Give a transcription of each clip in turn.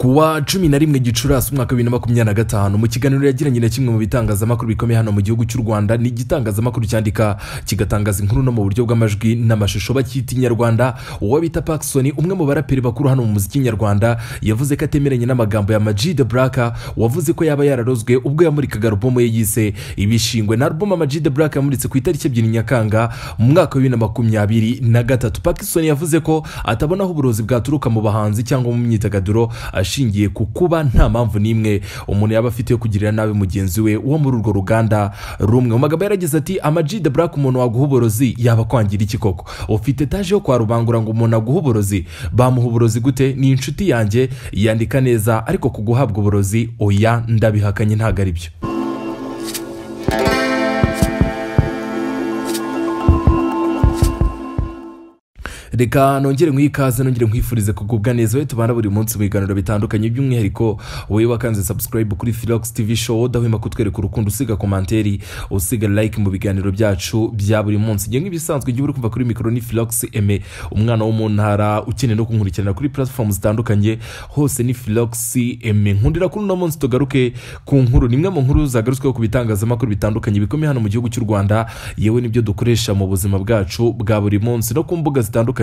Kuwa 11 Gicurasi umwaka wa 2025 mu kiganiro yagiranye na kimwe mu bitangazamakuru bikomeye hano mu gihugu cy'u Rwanda, ni igitangazamakuru cyandika kigatangaza inkuru no mu buryo bw'amajwi n'amashusho bacyita Inyarwanda, uwo bita Pacson, umwe mu baraperi bakuru hano mu muziki nyarwanda, yavuze ko atemeranya n'amagambo ya Ama G The Black wavuze ko yaba yararozwe ubwo yamurikaga album ye yise Ibishingwe. Na album Ama G The Black yamuritse ku itariki 2 Nyakanga mu mwaka wa 2023. Pacson yavuze ko atabona aho uburozi bwaturuka mu bahanzi cyangwa mu myidagaduro, ashingiye ku kuba nta mpamvu n'imwe umuntu yaba afite yo kugirira nabi mugenzi we wo muri urwo ruganda rumwe. Mu magambo yaragize ati: Ama G The Black, umuntu waguha uburozi yaba kwangira iki koko? Ufite etaje yo kwa Rubangura ngo umuntu aguha uburozi, bamuha uburozi gute? Ni inshuti yanjye yandika neza, ariko kuguhabwa uburozi oya, ndabihakanye, ntago ari byo. Reka nongere nkwikaze, nongere nkwifurize kugubwa neza we tubana buri munsi mu biganiro bitandukanye, by'umwihariko wowe wakanze subscribe kuri Philox TV Show, udahwema kutwereka urukundo, usiga komanteri, usiga like mu biganiro byacu bya buri munsi. Nge nk'ibisanzwe igihe uri kumva kuri mikoro ni Philox Aime, umwana wo mu ntara, ukeneye no kunkurikirana kuri platform zitandukanye hose ni Philox Aime. Nkundira kuri uno munsi tugaruke ku nkuru, nimwe mu nkuru zagarutsweho ku bitangazamakuru bitandukanye bikomeye hano mu gihugu cy'u Rwanda, yewe nibyo dukoresha mu buzima bwacu bwa buri munsi no ku mbuga zitandukanye,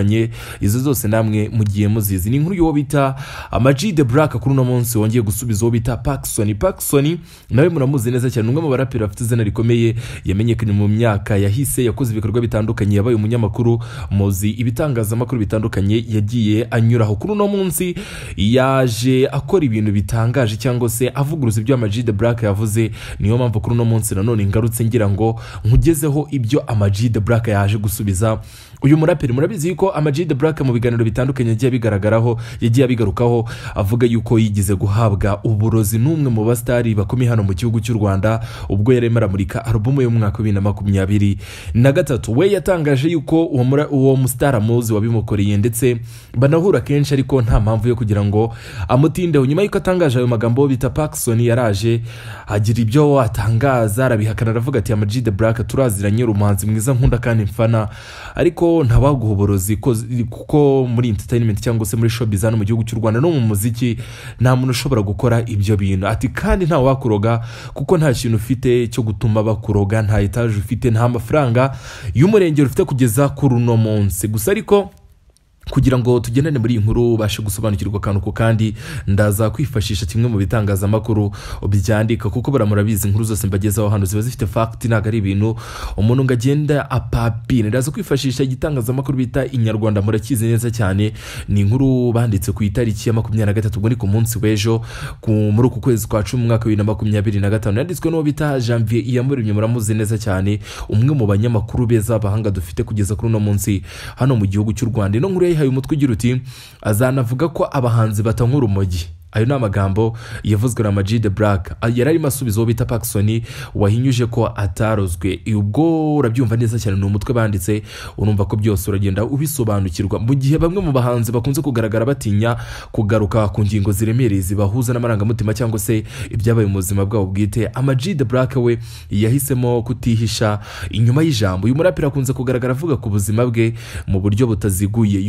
izo zose namwe mugiye muzizi. Ni inkuru y'uwo bita Ama G The Black kuri uno munsi wongeye gusubiza uwo bita Pacson. Pacson nawe muramuzi neza cyane, umwe mu baraperi bafite izina rikomeye, yamenyekanye mu myaka yahise, yakoze ibikorwa bitandukanye, yabaye umunyamakuru, muzi ibitangazamakuru bitandukanye yagiye anyuraho. Kuri uno munsi yaje akora ibintu bitangaje cyangwa se avuguruza ibyo Ama G The Black yavuze. Niyo mpamvu kuri uno munsi nanone ngarutse ngira ngo nkugezeho ibyo Ama G The Black yaje gusubiza uyu muraperi. Murabizi yuko Ama G The Black mu biganiro bitandukanye yagiye bigaragaraho, yagiye abigarukaho, avuga yuko yigize guhabwa uburozi n'umwe mu basitari bakomeye hano mu gihugu cy'u Rwanda ubwo yari aramurika album yo mu mwaka wa 2023. We yatangaje yuko uwo musitari amuzi wabimukoreye, ndetse banahura kenshi, ariko nta mpamvu yo kugira ngo amutindeho. Nyuma yuko atangaje ayo magambo, bita Pacson yaraje agira ibyo atangaza, arabihakana, aravuga ati: Ama G The Black turaziranye, umuhanzi mwiza nkunda kandi mfana, ariko ntabaguha uburozi kuko muri entertainment cyangwa se muri showbiz hano mu gihugu cy'u Rwanda no mu muziki nta muntu ushobora gukora ibyo bintu. Ati kandi nta wakuroga kuko nta kintu ufite cyo gutuma bakuroga, nta etaje ufite, nta mafaranga y'umurengero ufite kugeza kuri uno munsi. Gusa ariko kugira ngo tugendane muri iyi nkuru ubashe gusobanukirwa akantu ku kandi, ndaza kwifashisha kimwe mu bitangazamakuru byandika, kuko baramurabizi inkuru zose mbagezaho hano ziba zifite fact, ntabwo ari ibintu umuntu ngo agenda apapira. Ndaza kwifashisha igitangazamakuru bita Inyarwanda, murakizi neza cyane. Ni inkuru banditse ku itariki ya 23, ubwo ni ku munsi w'ejo, muri uku kwezi kwa 10 umwaka wa 2025. Yanditswe n'uwo bita Janvier Iyamuremye, muramuzi neza cyane, umwe mu banyamakuru beza abahanga dufite kugeza kuri uno munsi hano mu gihugu cy'u Rwanda. Ino nkuru yayihaye umutwe ugira uti: azanavuga ko abahanzi batanywa urumogi. Ayo ni amagambo yavuzwe na Ama G The Black, yari arimo asubiza uwo bita Pacson wahinyuje ko atarozwe. Ubwo urabyumva neza cyane, ni umutwe banditse, urumva ko byose uragenda ubisobanukirwa. Mu gihe bamwe mu bahanzi bakunze kugaragara batinya kugaruka ku ngingo ziremereye zibahuza n'amarangamutima cyangwa se ibyabaye mu buzima bwabo bwite, Ama G The Black we yahisemo kutihisha inyuma y'ijambo. Uyu muraperi akunze kugaragara avuga ku buzima bwe mu buryo butaziguye,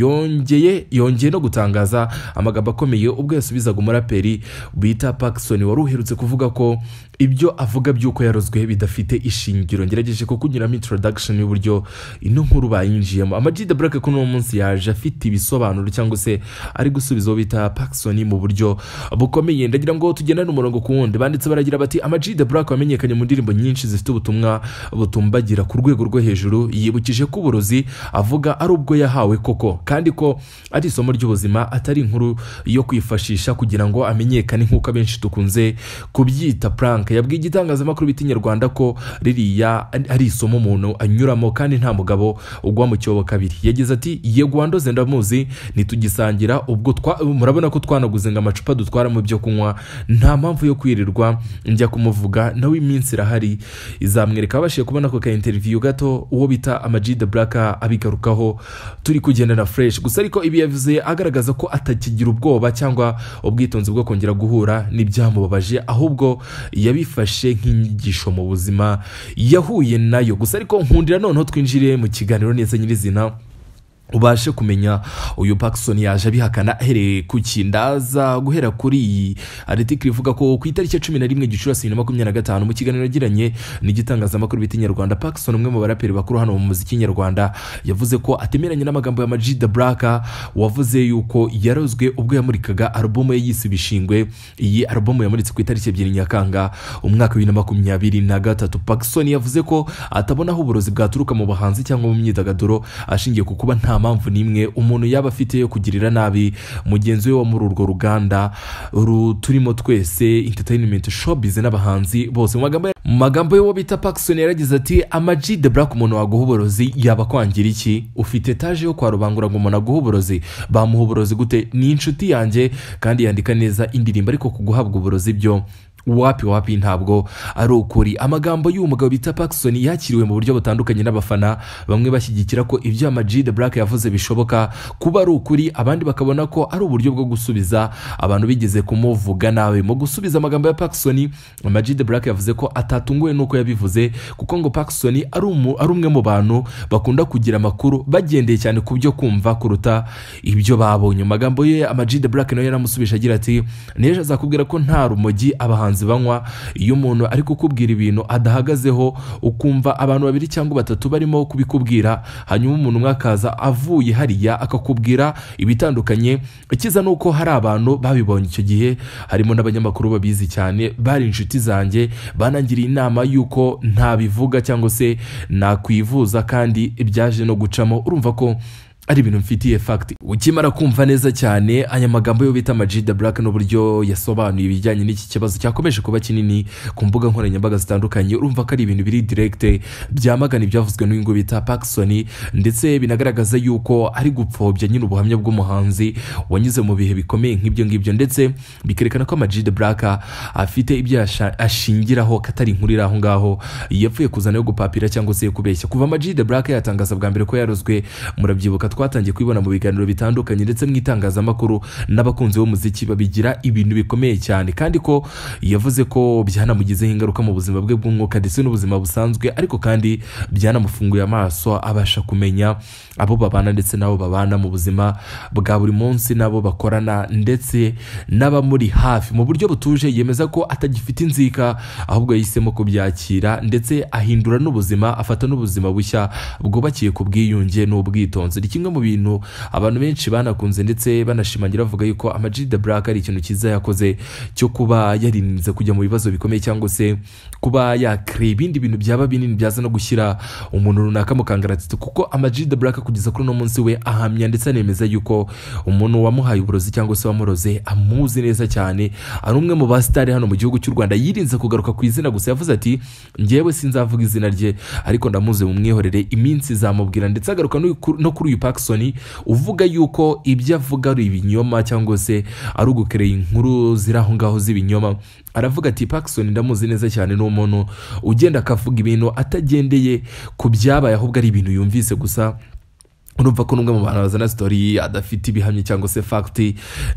yongeye no gutangaza amagambo akomeye ubwo yasubizaga umuraperi bita Pacson wari uherutse kuvuga ko ibyo avuga by'uko yarozwe bidafite ishingiro. Ngerageje kukunyuramo introduction y'uburyo ino nkuru bayinjiyemo. Ama G The Black kuri uno munsi yaje afite ibisobanuro cyangwa se ari gusubiza uwo bita Pacson mu buryo bukomeye. Ndagira ngo tugendane umurongo ku wundi. Banditse baragira bati: Ama G The Black wamenyekanye mu ndirimbo nyinshi zifite ubutumwa butumbagira ku rwego rwo hejuru, yibukije ko uburozi avuga ari ubwo yahawe koko, kandi ko ari isomo ry'ubuzima, atari inkuru yo kwifashisha kugira ngo amenyekane nk'uko abenshi dukunze kubyita prank. Yabwiye igitangazamakuru bita Inyarwanda ko ririya ari isomo umuntu anyuramo kandi nta mugabo ugwa mu cyobo kabiri. Yagize ati: yego wandoze ndamuzi, ntitugisangira, ubwo murabona ko twanaguze ngo amacupa dutwara mu byo kunywa, nta mpamvu yo kwirirwa njya kumuvuga, nawe iminsi irahari izamwereka. Babashije kubona ko ka interview gato uwo bita Ama G The Black abigarukaho, turi kugenda na fresh. Gusa ariko ibi yavuze agaragaza ko atakigira ubwoba cyangwa ubwitonzi bwo kongera guhura n'ibyamubabaje, ahubwo yabifashe nk'inyigisho mu buzima yahuye nayo. Gusa ariko nkundira noneho twinjire mu kiganiro neza nyirizina. Ubashe kumenya uyu Pacson yaje abihakana ahereye ku kindaza guhera kuri iyi article ivuga ko ku itariki ya 11 Gicurasi 2025 mu kiganiro yagiranye n'igitangazamakuru bita Inyarwanda, Pacson umwe mu baraperi bakuru hano mu muziki nyarwanda yavuze ko atemeranya n'amagambo ya Ama G The Black wavuze yuko yarozwe ubwo yamurikaga alubumu ye yise Ibishingwe. Iyi alubumu yamuritse ku itariki 2 Nyakanga umwaka wa 2023. Pacson yavuze ko atabona aho uburozi bwaturuka mu bahanzi cyangwa mu myidagaduro ashingiye ku kuba nta mpamvu nimwe umuntu yaba afite yo kugirira nabi mugenzi we wo muri urwo ruganda turimo twese, entertainment, showbiz n'abahanzi bose. Mu magambo y'uwo bita Pacson yaragize ati: Ama G The Black, umuntu waguha uburozi yaba kwangira iki? Ufite etaje yo kwa Rubangura ngo umuntu aguhe uburozi, bamuha uburozi gute? Ni inshuti yanjye kandi yandika neza indirimbo, ariko kuguhabwa uburozi byo wapi wapi, ntabwo ari ukuri. Amagambo y'uwo mugabo bita Pacson yakiriwe mu buryo butandukanye n'abafana, bamwe bashyigikira ko ibyo Ama G The Black yavuze bishoboka kuba ari ukuri, abandi bakabona ko ari uburyo bwo gusubiza abantu bigeze kumuvuga nabi. Mu gusubiza amagambo ya Pacson, Ama G The Black yavuze ko atatunguwe n'uko yabivuze, kuko ngo Pacson ari umwe mu bantu bakunda kugira amakuru bagendeye cyane ku byo kumva kuruta ibyo babonye. Amagambo ye Ama G The Black nawe yaramusubije agira ati: n'ejo azakubwira ko nta rumogi abahanzi banywa. Iyo umuntu ari kukubwira ibintu adahagazeho, ukumva abantu babiri cyangwa batatu barimo kubikubwira, hanyuma umuntu umwe akaza avuye hariya akakubwira ibitandukanye, ikiza nuko hari abantu babibonye icyo gihe, harimo n'abanyamakuru babizi cyane, bari inshuti zanjye, banangiriye inama yuko ntabivuga cyangwa se nakwivuza, kandi ibyaje no gucamo. Urumva ko ari ibintu mfitiye fact. Ukimara kumva neza cyane aya magambo yo bita Ama G The Black n'uburyo yasobanuye ibijyanye n'iki kibazo cyakomeje kuba kinini ku mbuga nkoranyambaga zitandukanye, urumva ko ari ibintu biri direct byamagana ibyavuzwe n'uyu nguyu bita Pacson, ndetse binagaragaza yuko ari gupfobya nyine ubuhamya bw'umuhanzi wanyuze mu bihe bikomeye nk'ibyo ngibyo, ndetse bikerekana ko Ama G The Black afite ibyo ashingiraho katari inkuru aho ngaho yapfuye kuzana yo gupapira cyangwa se yo kubeshya. Kuva Ama G The Black yatangaza bwa mbere ko yarozwe, murabyibuka twatangiye kwibona mu biganiro bitandukanye ndetse mu itangazamakuru n'abakunzi b'umuziki babigira ibintu bikomeye cyane, kandi ko yavuze ko byanamugizeho ingaruka mu buzima bwe bw'umwuka ndetse n'ubuzima busanzwe, ariko kandi byanamufunguye amaso abasha kumenya abo babana ndetse n'abo babana mu buzima bwa buri munsi, n'abo bakorana ndetse n'abamuri hafi. Mu buryo butuje yemeza ko atagifite inzika, ahubwo yahisemo kubyakira ndetse ahindura n'ubuzima, afata n'ubuzima bushya bwubakiye ku bwiyunge n'ubwitonzi. Ni kimwe mu bintu abantu benshi banakunze ndetse banashimangira bavuga yuko Ama G The Black ari ikintu cyiza yakoze cyo kuba yarinze kujya mu bibazo bikomeye cyangwa se kuba yakrea ibindi bintu byaba binini byaza no gushyira umuntu runaka mu kangaratete, kuko Ama G The Black kugeza kuri uno munsi we ahamya ndetse anemeza yuko umuntu wamuhaye uburozi cyangwa se wamuroze amuzi neza cyane, ari umwe mu basitari hano mu gihugu cy'u Rwanda. Yirinze kugaruka ku izina gusa yavuze ati: njyewe sinzavuga izina rye ariko ndamuzi, mumwihorere iminsi izamubwira. Ndetse agaruka no kuri uyu Pacson uvuga yuko ibyo avuga ari ibinyoma cyangwa se ari ugukereye inkuru ziri aho ngaho z'ibinyoma, aravuga ati: Pacson ndamuzi neza cyane, ni umuntu ugenda akavuga ibintu atagendeye ku byabaye, ahubwo ari ibintu yumvise gusa. Urumva ko n'umwe mu bantu bazana story adafite ibihamya cyangwa se fact.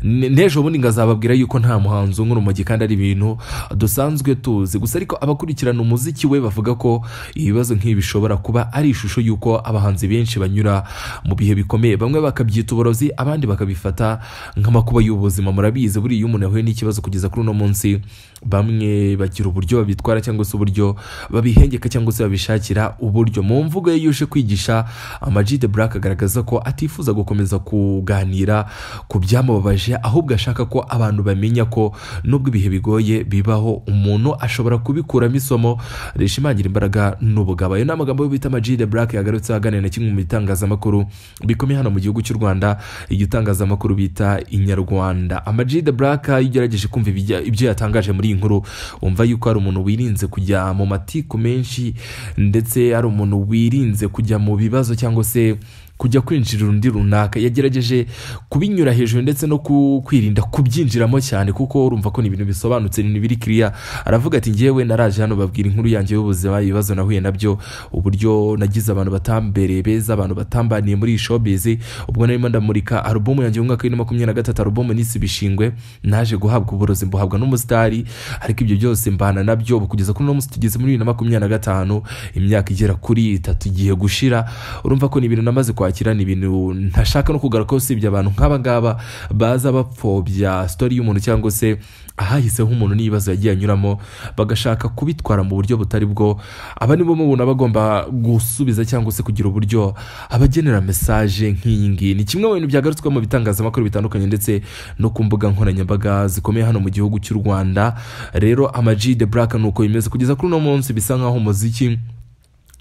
N'ejo bundi ngazababwira yuko nta muhanzi unywa urumogi kandi ari ibintu dusanzwe tuzi gusa, ariko abakurikirana umuziki we bavuga ko ibibazo nk'ibi bishobora kuba ari ishusho yuko abahanzi benshi banyura mu bihe bikomeye, bamwe bakabyita uburozi, abandi bakabifata nk'amakuba y'ubuzima. Murabizi buriya iyo umuntu yahuye n'ikibazo kugeza kuri uno munsi, bamwe bagira uburyo babitwara cyangwa se uburyo babihengeka cyangwa se babishakira uburyo. Mu mvugo ye yuje kwigisha, Ama G The Black agaragaza ko atifuza gukomeza kuganira ku byamubabaje, ahubwo ashaka ko abantu bamenya ko nubwo ibihe bigoye bibaho, umuntu ashobora kubikuramo isomo rishimangira imbaraga n'ubugabo. Ayo ni amagambo yo bita Ama G The Black yagarutse aganira na kimwe mu bitangazamakuru bikomeye hano mu gihugu cy'u Rwanda, igitangazamakuru bita Inyarwanda. Ama G The Black iyo ugerageje kumva ibyo yatangaje muri iyi nkuru, wumva yuko ari umuntu wirinze kujya mu matiku menshi, ndetse ari umuntu wirinze kujya mu bibazo cyangwa se kujya kwinjira undi runaka. Yagerageje kubinyura hejuru ndetse no kwirinda kubyinjiramo cyane, kuko urumva ko ni ibintu bisobanutse, ni biri clear. Aravuga ati: njyewe naraje hano babwira inkuru yanjye y'ubuzima, ibibazo nahuye nabyo, uburyo nagize abantu batambereye beza, abantu batambaniye muri showbiz. Ubwo narimo ndamurika album yanjye mu mwaka wa 2023, album nise Ibishingwe, naje guhabwa uburozi mbuhabwa n'umusitari, ariko ibyo byose mbana nabyo kugeza kuri uno munsi tugeze muri 2025, imyaka igera kuri 3 igiye gushira. Urumva ko ni ibintu namaze kwakira, ni ibintu ntashaka no kugarukaho, usibye abantu nk'aba ngaba baza bapfobya story y'umuntu cyangwa se ahahiseho umuntu n'ibibazo yagiye anyuramo, bagashaka kubitwara mu buryo butari bwo. Aba nibo mubona bagomba gusubiza cyangwa se kugira uburyo abagenera message nk'iyi ngiyi. Ni kimwe mu bintu byagarutswe mu bitangazamakuru bitandukanye ndetse no ku mbuga nkoranyambaga zikomeye hano mu gihugu cy'u Rwanda. Rero Ama G The Black nuko bimeze kugeza kuri uno munsi, bisa nkaho umuziki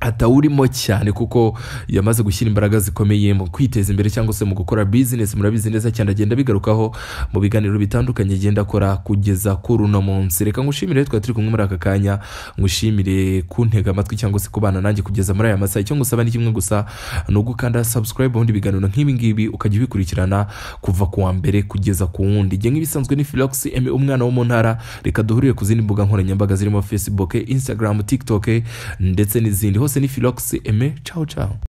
atawurimo cyane kuko yamaze gushyira imbaraga zikomeye mu kwiteza imbere cyangwa se mu gukora business. Murabizi neza cyane, agenda bigarukaho mu biganiro bitandukanye agenda akora kugeza kuri uno munsi. Reka ngushimire twari turi kumwe muri aka kanya, ngushimire kuntega amatwi cyangwa se kubana nanjye kugeza muri aya masaha. Icyo ngusaba ni kimwe gusa, ni ugukanda subscribe, ubundi ibiganiro nk'ibi ngibi ukajya ubikurikirana kuva ku wa mbere kugeza ku wundi. Igihe nk'ibisanzwe ni Philox M, umwana wo mu ntara. Reka duhurire ku zindi mbuga nkoranyambaga zirimo Facebook, Instagram, TikTok ndetse n'izindi. Hose ni Philox M. Ciao ciao.